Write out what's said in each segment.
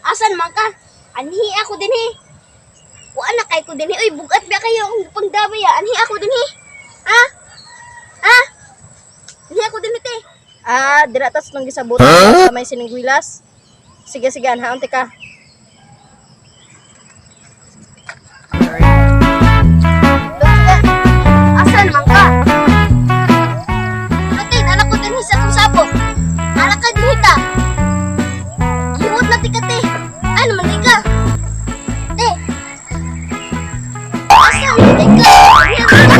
Asan man ka? Anhi ako dinhi. Wa na kay ko dinhi. Uy, bugat ba kayo akong pangdamay ah. Anhi ako dinhi. Ha? Ha? Anhi ako dinhi te. Ah, dira tas nang gisabutan sa may siningguilas. Sige, sige, anhaon ti ka. Asan man ka? Lutin, anak ko dinhi sa atong sabot. Anak ka dinhi ta. Liwat na ti ka te. Ano man di ka? Te. Asan man di ka? Anhi ako dinhi.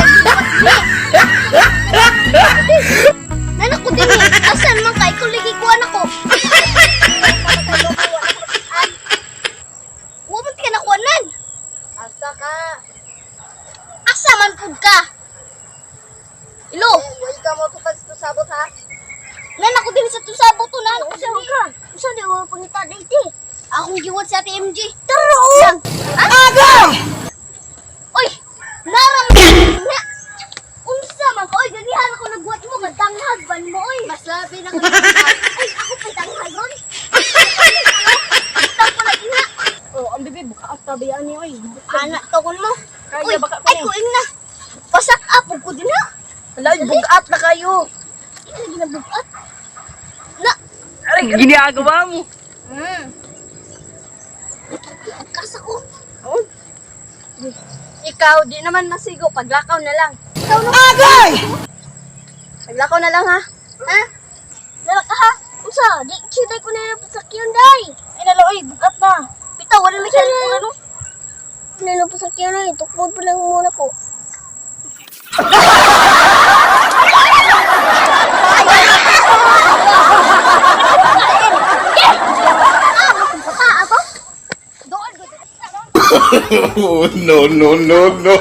Nanak ko dinhi. Asan man ka? Ikaw lagi ko anak ko. Wa man ti ka nakuanan. Asa ka? Asa man pud ka? Ilo. Why ka mo to sa sabot ha? Nan ako din sa tusabo to nan ako sa ka. Usa di mo pangita dito. Akong giwat sa Ate MJ. Tara oh. Aga! Oy, naram na. Unsa man ka oy ganihan ako nagwat mo gadanghag ban mo oy. Mas labi na ka. Ay, ako pa danghag ron. Tang pala ina. Oh, ang bibi buka at tabian ni oy. Anak to kun mo. Kaya Uy, baka ko ay ni. kuing na. Pasak apog ko din ha. Wala, bugat na kayo. Di lagi na bugat. Na, Aray, ginagawa mo. Kasa ko. Oh. Ikaw, di naman masigo. Paglakaw na lang. Ikaw na. Agay! Paglakaw na lang ha. Ha? Lala ka ha? Usa, di chitay ko na yung pasakyan day. Ay, nalo, oy, bugat na. Bitaw, wala may cellphone ano? Nalo pasakyan na, tukod pa lang muna ko. Oh, no, no, no, no.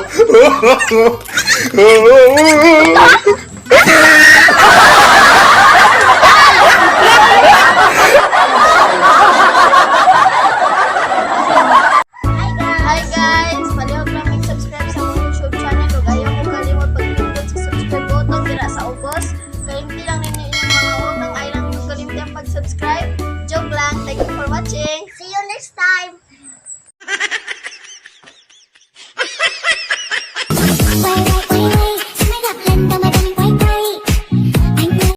Hi guys! Palihog lang mag-subscribe sa akong YouTube channel ug ayaw ko kalimot pag-pindot sa subscribe button dira sa ubos. Kalimti lang ninyo inyong mga utang ay lang yung kalimti ang pag-subscribe. Joke lang. Thank you for watching.